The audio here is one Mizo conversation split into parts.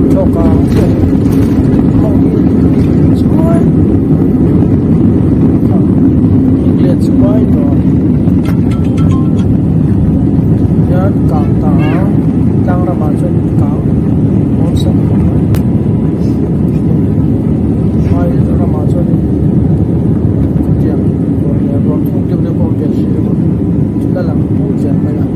rawn thlawk a mawng hi chuai England chuai tawh a hian kang ta a tlang ramah chuan kang awlsam khawp mai phai ramah chuanin khawtiang ruah leh ruah thuk deuh deuh pawh a awm ve si lo a chula lang pur zel mai a.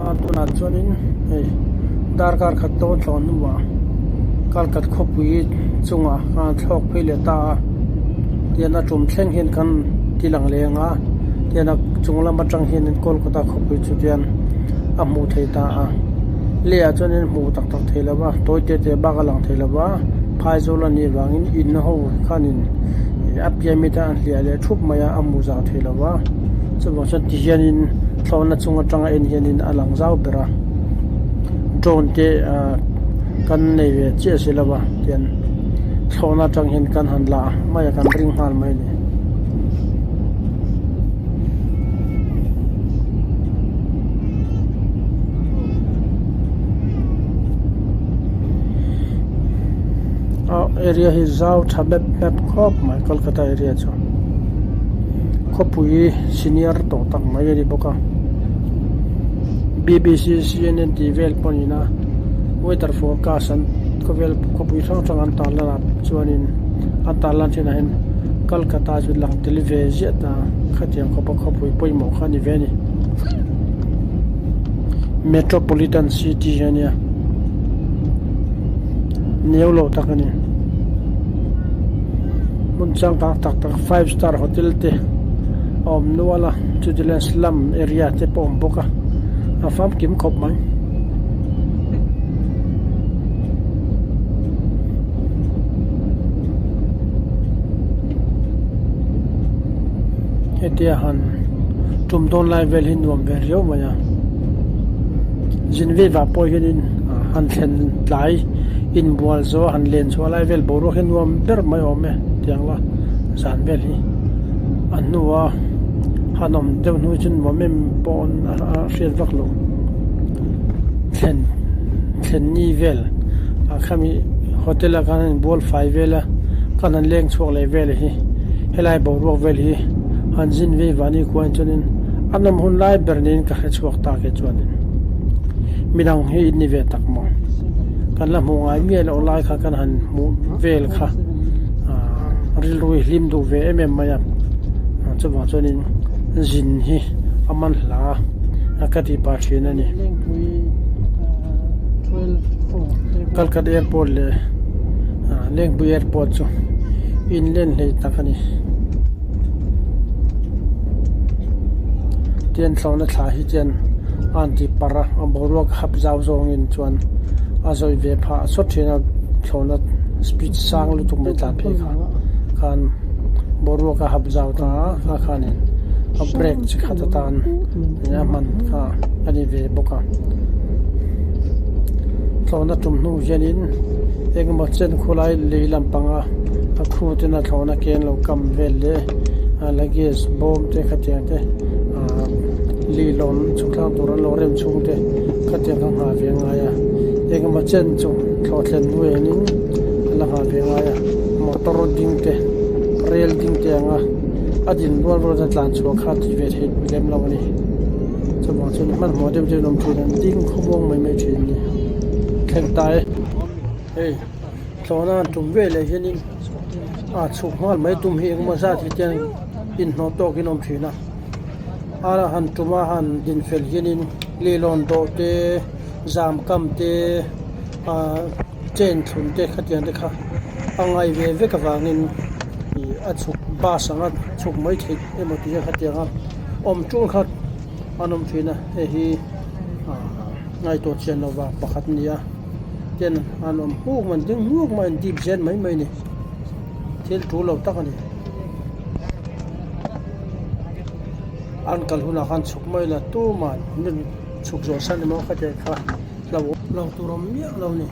A tunah chuanin hei darkar khat dawn thlawh hnuah kalkhat khawpui chungah khan thlawk phei leh ta a tian a tum thleng hian kan ti lang leng a tian a chung lam atang hianin Kolkata khawpui chu tian a hmuh theih ta a lehah chuanin hmuh tak tak thei lo va tawi te te bak a lang thei lo va phaizawl a nih vangin in ho khanin a pian mi te an hliah leh thup mai a a hmuh zau thei lo va chuvang chuan ti hianin thlawhna chung atanga en hianin a lang zau ber a drone te ah kan nei ve chiah si lo va tian thlawhna atang hian kan han la mai a kan ring nghal mai a ni. A area hi zau tha mep mep khawp mai Kolkata area chu khawpui senior tawh tak mai a ni bawk a B_B_C C_N_N tih vel pawh niin a weather forecast an khawvel khawpui hrang hrang an tarlan ah chuanin an tarlan thinah hian Kolkata chu lang tel ve ziah ta khatiang khawpa khawpui pawimawh kha a ni ve a ni metropolitan city a nia neu lo tak a ni hmun changkang tak tak five star hotel te a awm nual a chuti leh slum area te pawh a awm bawk a a famkim khawp mai. Hetia han tum dawn lai vel hi nuam ve riau mai a zin vevah pawh hianin han thlen tlai inbual zawh han len chhuah lai vel boruak hi nuam ber mai awm e tiang la zan vel hi a hnua han awm deuh hnu chu nuam em pawh a hriat vak lo thlen thlen ni vel ah khami hotel ah khan an inbual fai vel a khan an leng chhuak leh vel hi helai boruak vel hi han zin vei vah ni khuan chuanin a nawm hun lai ber niin ka hre chhuak ta ke chuanin midang hi in ni ve tak maw kan la hmuh ngai miah loh lai kha kan han hmuh vel kha ah rilru hi hlim duh ve em em mai a chuvang chuanin zin hi a man hla a ka tih pah thin a ni. Kalkhat airport leh Lengpui airport chu in len hlei tak a ni. Tian thlawhna thla hi chuan a han ti parh a a boruak hap zau zawngin chuan a zawih ve phah sawt thin a thlawhna speed sang lutuk mai tlan phei kha khan boruak a hap zau ta a kha khanin a brake chi khat atan a hman kha a ni ve bawk a thlawhna tum hnu hianin engemaw chen khawlai lei lampanga a khu ten a thlawhna ken lo kam vel leh a luggage bawm te khatiang te ah lilawn chhuk thlak tur an lo rem chhung te khatiang kha nghah ve a ngai a engemaw chen chu thlawh thlen hnu enin a la nghah ve a ngai a motor ding te rail ding te anga a din rual rual chuan tlan chhuah kha tih ve theih lem lo a ni. Chuvang chuan hmanhmawh deuh deuhin awm thin an ding khawmuang mai mai thin a ni. Thleng ta e. Hei thlawhna han tum ve leh hianin a chhuk nghal mai tum hi engemaw zat hi te inhnawh tawkin awm thin a. A han tum a han din fel hianin leilawn dawh te zam kam te ah chain thlun te khatiang te kha a ngai ve vek avangin ih a chhuk bus anga chhuk mai theih emaw tih a khatiang a awm tul kha an awm thin a hei hi ah ngaihtuah chian loh vang pakhat a ni a ten an awm huk mai an ding huk mai an dip zen mai mai a ni thil tul lo tak a ni. An kal hunah khan chhuk mai la tuman min chhuk zawh san emaw ka tih kha hlo hlo tur awm miah lo a ni.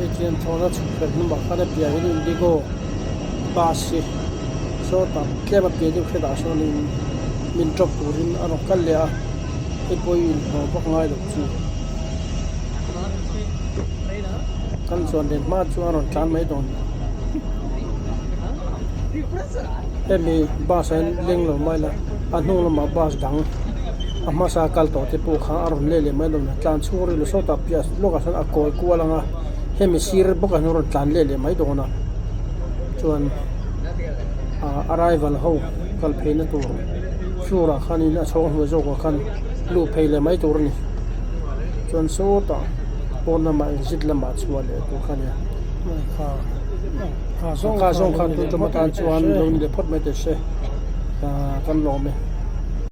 Hei chuan thlawhna chhuk fel hnumah khan a piah hian indigo bus hi sawtah tlem a piah deuh hretah sawnin min drop turin a rawn kal leh a hei pawh hi inhlawh vak ngai loh chu. Kan chuan len hma chu a rawn tlan mai dawn. Hemi bus ah hian leng lo mai la a hnung lamah bus dang a hmasa kal tawh te pawh kha a rawn let leh mai dawn a tlan chhung rilru sawtah piah lawkah sawn a kawi kual ang a hemi sir bawkah hian a rawn tlan let leh mai dawn a chuan ah arrival ho kal phei na tur floor ah khanin a chhawng hnuai zawkah khan luh phei leh mai tur a ni chuan sawtah pawn lamah exit lamah chhuah leh tur kha a nia kha zawng khan tun tum atan chuan lo ni leh phawt mai teh se ah kan lawm e.